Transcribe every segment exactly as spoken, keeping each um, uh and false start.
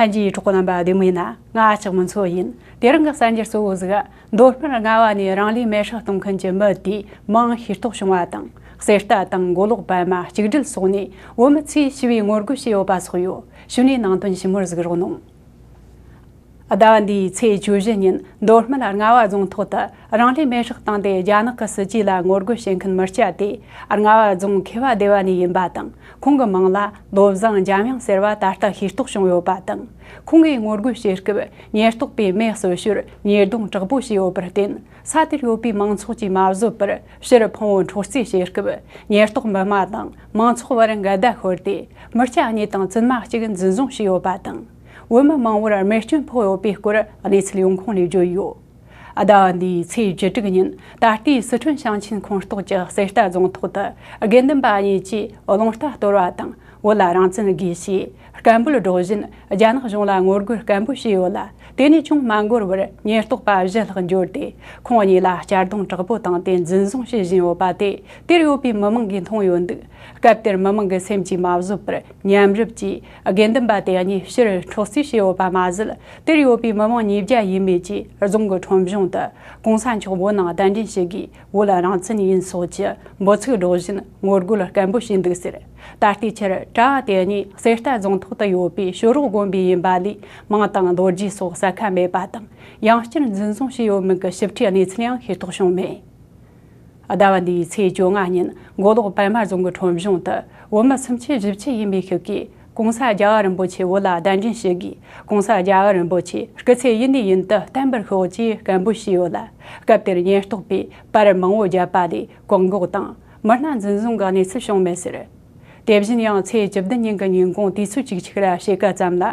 ལྷན་རྒྱས་གྲོགས་པོ་རྣམ་པ་བདེ་མོ་ཡིན་ན། ང་ལྕགས་མོ་མཚོ་ཡིན། དེ་རིང་གི་གསར་འགྱུར་གཙོ་བོ་ཟིག་མདོ་སྨད་རྔ་བ་ནས་རང་ལུས་མེར་སྲེག་གཏོང་མཁན་གྱི་མི་དེའི་མིང་ཤེས་རྟོགས་བྱུང་བ་དང་། གསེར་རྟ་དང་མགོ་ལོག་པད་མ་གཅིག་སྒྲིལ་སོགས་ནས་བོད་མི་ཚོས་ཞི་བའི་ངོ་རྒོལ་བྱས་ཡོད་པ་སོགས་ཡོད། གཞུག་ནས་ནང་དོན་ཞིབ་མོར་གཟིགས་རོགས་གནང་། ཟླ་བ་འདིའི་ཚེས་བཅུ་བཞི་ཉིན་མདོ་སྨད་རྔ་བ་རྫོང་ཐོག་ཏུ་རང་ལུས་མེར་སྲེག་བཏང་སྟེ་རྒྱ་ནག་གི་སྲིད་ཇུས་ལ་ངོ་རྒོལ་བྱེད་མཁན་མི་སྐྱ་དེ་རྔ་བ་རྫོང་མཁས་པ་སྡེ་བ་ནས་ཡིན་པ་དང་། ཁོང་གི་མིང་ལ་བློ་བཟང་འཇམ་དབྱངས་ཟེར་བ་ད་ལྟ་ཤེས་རྟོགས་བྱུང་ཡོད་པ་དང་། ཁོང་གིས་ངོ་རྒོལ་བྱེད་སྐབས་ཉེན་རྟོག་པས་མེ་གསོད་ཞོར་ཉེས་རྡུང་དྲག་པོ་བྱས་ཡོད་པར་བརྟེན། ས་དེར་ཡོད་པའི་མང་ཚོགས་ཀྱིས་མ་བཟོད་པར་ཕྱིར་ཕུང་བོ་འཕྲོག་རྩིས་བྱེད་སྐབས། ཉེན་རྟོག་འབུམ་མ་དང་མང་ཚོགས་བར་འགལ་ཟླ་ཤོར་ཏེ། མི་སྐྱ་གཉིས་དང་བཙུན་མ་གཅིག་འཛིན་བཟུང་བྱས་ཡོད་པ་དང་། བོད་མི་མང་བོར་རྨས་སྐྱོན་ཕོག་ཡོད་པའི་སྐོར་གནས་ཚུལ་ཡོང་ཁུངས་ནས་བརྗོད་ཡོད། ཟླ་བ་འདིའི་ཚེས་བཅུ་དྲུག་ཉིན་ད་ལྟའི་སི་ཁྲོན་ཞིང་ཆེན་ཁོངས་གཏོགས་ཀྱི་གསེར་རྟ་རྫོང་ཐོག་ཏུ་དགེ་འདུན་པ་གཉིས་ཀྱིས་རླུང་རྟ་གཏོར་བ་དང་། བོད་ལ་རང་བཙན་དགོས་ཞེས་སྐད་འབོད་སྒྲོག་བཞིན། རྒྱ་ནག་གཞུང་ལ་ངོ་རྒོལ་སྐད་འབོད་བྱས་ཡོད་ལ། དེ་ནས་ཅུང་མ་འགོར་བར་ཉེན་རྟོག་པ་བཞི་ལྷག་འབྱོར་ཏེ། ཁོང་གཉིས་ལ་གཅར་རྡུང་དྲག་པོ་བཏང་སྟེ་འཛིན་བཟུང་བྱེད་བཞིན་ཡོད་པ་དེ་དེར་ཡོད་པའི་མི་མང་གིས་མཐོང་ཡོད་འདུག་སྐབས་དེར་མི་མང་གི་སེམས་ཀྱིས་མ་བཟོད་པར་མཉམ་རུབ་ཀྱིས་དགེ་འདུན་པ་དེ་གཉིས་ཕྱིར་འཕྲོག་རྩིས་བྱས་ཡོད་པ་མ་ཟད། དེར་ཡོད་པའི་མི་མང་ཉིས་བརྒྱ་ཡས་མས་ཀྱིས་རྫོང་གི་ཁྲོམ་གཞུང་དུ་གོང་ས་མཆོག་བོད་ནང་གདན་འདྲེན་ཞུ་དགོས། བོད་ལ་རང་བཙན་ཡིན་སོགས་ཀྱི་འབོད་ཚིག་སྒྲོག་བཞིན་ངོ་རྒོལ་སྐད་འབོད་བྱས་འདུག་ཟེར། ད་ལྟའི་ཆར་གྲྭ་བ་དེ་གཉིས་གསེར་རྟ་རྫོང་ཐོག་ཏུ་ཡོད་པའི་ཞོ་རོག་དགོན་པའི་ཡིན་པ་ལས། མིང་དང་ལོ་རྒྱུས་སོགས་གསལ་ཁ་མེད་པ་དང་། ཡང་བསྐྱར་འཛིན་བཟུང་བྱས་ཡོད་མེད་ཀྱི་ཞིབ་ཕྲའི་གནས་ཚུལ་ཡང་ཤེས་རྟོགས་བྱུང་མེད། ཟླ་བ་འདིའི་ཚེས་བཅོ་ལྔ་ཉིན་མགོ་ལོག་པད་མ་རྫོང་གི་ཁྲོམ་གཞུང་དུ་བོད་མི་སུམ་ཅུ་བཞི་བཅུ་ཡས་མས་ཤིག་གིས། གོང་ས་རྒྱལ་བ་རིན་པོ་ཆེ་བོད་ལ་གདན་འདྲེན་ཞུ་དགོས། གོང་ས་རྒྱལ་བ་རིན་པོ་ཆེ་སྐུ་ཚེ་ཡུན་ནས་ཡུན་དུ་བརྟན་པར་ཤོག་ཅེས་སྐད་འབོད་བྱས་ཡོད་ལ། སྐབས་དེར་ཉེན་རྟོག་པས་པར་མང་བོ་བརྒྱབ་པ་ལས་བཀག་འགོག་དང་མི་སྣ་འཛིན་བཟུང་གི་གནས་ཚུལ་བྱུང་མེད་ཟེར། དེ་བཞིན་ཡང་ཚེས་བཅུ་བདུན་ཉིན་གྱི་ཉིན་གུང་དུས་ཚོད་བཅུ་གཅིག་ར་ཕྱེད་ཀ་ཙམ་ལ་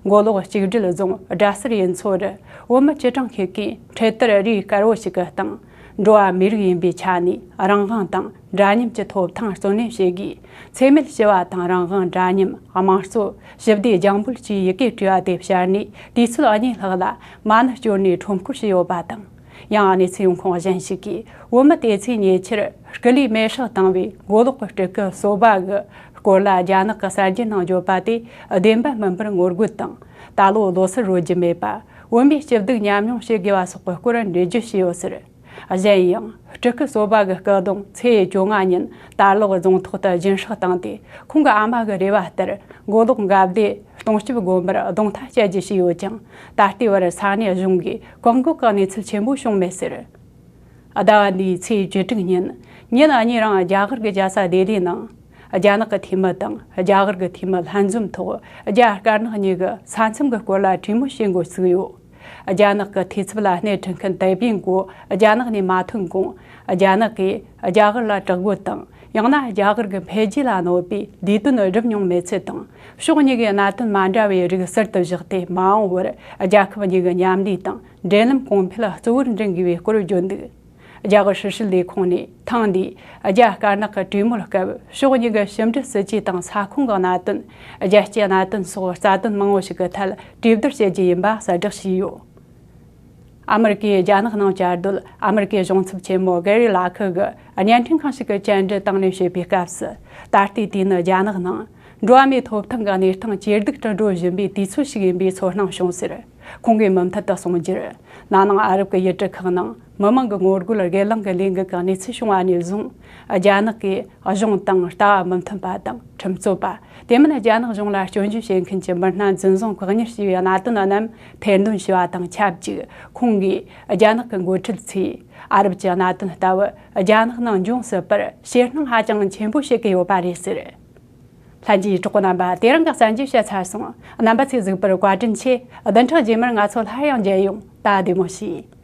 མགོ་ལོག་གཅིག་སྒྲིལ་རྫོང་སྦྲ་སེར་ཡུལ་ཚོ་རུ་བོད་མི་སྤྱི་གྲངས་ཤིག་གིས་འཕྲེད་དར་རིགས་དཀར་བོ་ཞིག་གི་སྟེང་། འགྲོ་བ་མི་རིགས་ཡིན་པའི་ཆ་ནས་རང་དབང་དང་འདྲ་མཉམ་གྱི་ཐོབ་ཐང་བརྩོན་ལེན་བྱེད་དགོས། འཚེ་མེད་ཞི་བ་དང་རང་དབང་འདྲ་མཉམ། དམངས་གཙོ། ཞི་བདེ་ལྗང་བུ་བཅས་ཡི་གེ་བྲིས་པ་དེ་བཤར་ནས་དུས་ཚོད་གཉིས་ལྷག་ལ་མ་ཎི་སྐྱོར་ནས་ཁྲོམ་སྐོར་བྱས་ཡོད་པ་དང་། ཡང་གནས་ཚུལ་ཡོང་ཁུངས་གཞན་ཞིག་གིས། བོད་མི་དེ་ཚོས་ཉེ་ཆར་སྐུ་ལུས་མེར་སྲེག་བཏང་བའི་མགོ་ལོག་གི་སྤྲུལ་སྐུ་སོ་པ་གི་སྐོར་ལ་རྒྱ་ནག་གི་གསར་འགྱུར་ནང་བརྗོད་པ་དེ་བདེན་པ་མིན་པར་ངོ་རྒོལ་དང་། ད་ལོ་ལོ་སར་རོལ་རྒྱུ་མེད་པ། བོད་མིའི་སྐྱིད་སྡུག་མཉམ་མྱོང་བྱེད་དགོས་པ་སོགས་ཀྱི་སྐོར་འགྲེལ་བརྗོད་བྱས་ཡོད་ཟེར། གཞན་ཡང་། སྤྲུལ་སྐུ་སོ་པ་གི་སྐུ་གདུང་ཚེས་བཅོ་ལྔ་ཉིན་དར་ལག་རྫོང་ཐོག་ཏུ་སྦྱིན་སྲེག་བཏང་སྟེ། ཁོང་གི་ཨ་མ་གི་རེ་བ་ལྟར་མགོ་ལོག་མགའ་སྡེ་སྟོང་སྐྱིབ་དགོན་པར་གདུང་ཐག་བཅད་རྒྱུ་བྱས་ཡོད་ཀྱང་། ད་ལྟའི་བར་ས་གནས་གཞུང་གིས་བཀག་འགོག་གི་གནས་ཚུལ་ཆེན་པོ་བྱུང་མེད་ཟེར། ཟླ་བ་འདིའི་ཚེས་བཅུ་དྲུག་ཉིན། ཉིན་གཉིས་རིང་རྒྱ་གར་གྱི་རྒྱལ་ས་ལྡི་ལིའི་ནང་། རྒྱ་ནག་གི་འཐུས་མི་དང་རྒྱ་གར་གྱི་འཐུས་མི་ལྷན་འཛོམས་ཐོག་རྒྱ་དཀར་ནག་གཉིས་ཀྱི་ས་མཚམས་ཀྱི་སྐོར་ལ་གྲོས་མོལ་བྱེད་འགོ་ཚུགས་ཡོད། རྒྱ་ནག་གི་འཐུས་ཚབ་ལ་སྣེ་ཁྲིད་མཁན་ཏེ་པིན་གོ་རྒྱ་ནག་ནས་མ་ཐོན་གོང་། རྒྱ་ནག་གིས་རྒྱ་གར་ལ་དྲག་རྒོལ་དང་། ཡང་ན་རྒྱ་གར་གྱི་འཕེལ་རྒྱས་ལ་གནོད་པའི་ལས་དོན་བསྒྲུབས་མྱོང་མེད་ཚུལ་དང་། ཕྱོགས་གཉིས་ཀྱི་གནད་དོན་མ་འདྲ་བའི་རིགས་ཟུར་དུ་བཞག་སྟེ་མ་འོངས་བར་རྒྱལ་ཁབ་གཉིས་ཀྱི་མཉམ་ལས་དང་འབྲེལ་ལམ་གོང་འཕེལ་གཙོ་བོར་འདྲེན་དགོས་པའི་སྐོར་བརྗོད་འདུག་རྒྱ་གར་ཕྱི་སྲིད་ལས་ཁུངས་ནས་ཐེངས་འདིའི་རྒྱ་དཀར་ནག་གི་གྲོས་མོལ་སྐབས། ཕྱོགས་གཉིས་ཀྱི་ཕྱི་འབྲེལ་སྲིད་ཇུས་དང་ས་ཁོངས་ཀྱི་གནད་དོན། རྒྱལ་སྤྱིའི་གནད་དོན་སོགས་རྩ་དོན་མང་བོ་ཞིག་གི་ཐད་གྲོས་བསྡུར་བྱེད་རྒྱུ་ཡིན་པ་གསལ་བསྒྲགས་བྱས་ཡོད། ཨ་མི་རི་ཀའི་རྒྱ་ནག་ནང་བཅའ་སྡོད་ཨ་མི་རི་ཀའི་གཞུང་ཚབ་ཆེན་མོ་གྷེ་རི་ལ་ཁི་གིས་བརྙན་འཕྲིན་ཁང་ཞིག་གི་བཅར་འདྲི་དང་ལེན་བྱེད་པའི་སྐབས་སུ། ད་ལྟའི་དུས་ནི་རྒྱ་ནག་ནང་འགྲོ་བ་མིའི་ཐོབ་ཐང་གི་གནས་སྟངས་ཇེ་སྡུག་ཏུ་འགྲོ་བཞིན་པའི་དུས་ཚོད་ཞིག་ཡིན་པའི་ཚོར་སྣང་བྱུང་ཟེར། ཁོང་གིས་མུ་མཐུད་དུ་གསུངས་རྒྱུར། ན་ནིང་ཨ་རབ་ཀྱི་ཡུལ་གྲུ་ཁག་ནང་མི་མང་གི་ངོ་རྒོལ་སྒེར་ལངས་ཀྱི་ལས་འགུལ་གྱི་གནས་ཚུལ་བྱུང་བ་ནས་བཟུང་། རྒྱ་ནག་གིས་གཞུང་དང་ལྟ་བ་མི་མཐུན་པ་དང་ཁྲིམས་རྩོད་པ། དེ་མིན་རྒྱ་ནག་གཞུང་ལ་སྐྱོན་བརྗོད་བྱེད་མཁན་གྱི་མི་སྣ་འཛིན་བཟུང་བཀག་ཉར་བྱས་པའི་གནད་དོན་རྣམས་ཐེར་འདོན་བྱས་པ་དང་ཆབས་ཅིག་ཁོང་གིས་རྒྱ་ནག་གི་འགོ་ཁྲིད་ཚོས་ཨ་རབ་ཀྱི་གནད་དོན་ལྟ་བུ་རྒྱ་ནག་ནང་འབྱུང་སྲིད་པར་ཕྱིར་སྣང་ཧ་ཅང་ཆེན་པོ་བྱེད་ཀྱི་ཡོད་པ་རེད་ཟེར། ལྷན་རྒྱས་གྲོགས་པོ་རྣམ་པ། དེ་རིང་གི་གསར་འགྱུར་བཤད་ཚར་སོང་། རྣམ་པ་ཚོས་གཟིགས་པར་བཀའ་དྲིན་ཆེ། བདུན་ཕྲག་རྗེས་མར་ང་ཚོ་སླར་ཡང་མཇལ་ཡོང་། ད་བདེ་མོ་བྱོས།